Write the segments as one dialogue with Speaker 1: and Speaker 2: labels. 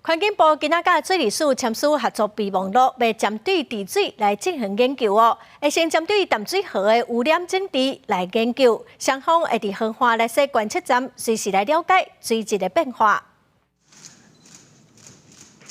Speaker 1: 環境部今仔佮水利署簽署合作備忘錄，欲針對治水來進行研究哦。會先針對淡水河的污染整治來研究，雙方會佇河岸來設觀測站，隨時來了解水質的變化。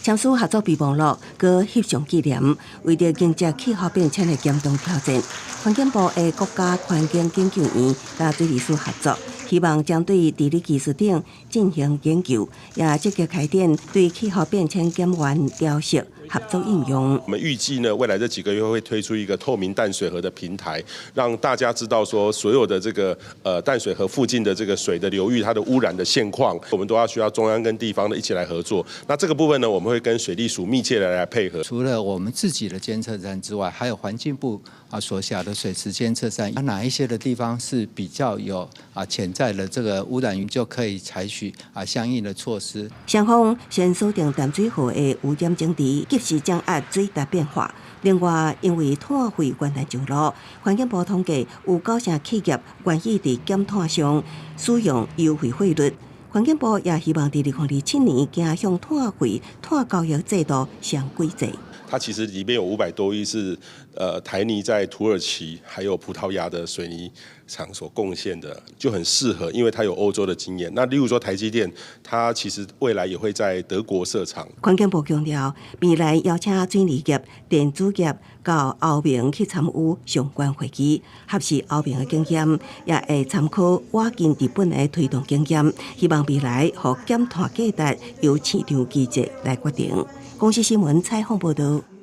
Speaker 2: 簽署合作備忘錄，閣翕相紀念，為著迎接氣候變遷的嚴重挑戰，環境部的國家環境研究院佮水利署合作，希望針對治理技術等進行研究，也積極開展對氣候變遷減源調適合作應用。
Speaker 3: 我們預計呢，未來這幾個月會推出一個透明淡水河的平台，讓大家知道說所有的這個淡水河附近的這個水的流域，它的污染的現況，我們都要需要中央跟地方的一起來合作。那這個部分呢，我們會跟水利署密切的來配合。
Speaker 4: 除了我們自己的監測站之外，還有環境部所轄的水池監測站，哪一些的地方是比較有潛在的這個污染源，就可以採取相應的措施。
Speaker 2: 雙方先鎖定淡水河的污染整治，及時掌握水質變化。另外，因為碳費懸來上路，環境部統計有九成企業願意佇減碳上使用優惠費率。環境部也希望佇2027年走向碳費、碳交易制度雙軌制。
Speaker 3: 它其實裡面有500多億是台泥在土耳其還有葡萄牙的水泥廠所貢獻的，就很適合，因為它有歐洲的經驗。那例如說台積電，它其實未來也會在德國設廠。
Speaker 2: 環境部強調，未來邀請水泥業、電子業到歐盟去參與相關會議，學習歐盟的經驗，也會參考瓦近日本的推動經驗，希望未來予減碳價值由市場機制來決定。公視新聞採訪報導。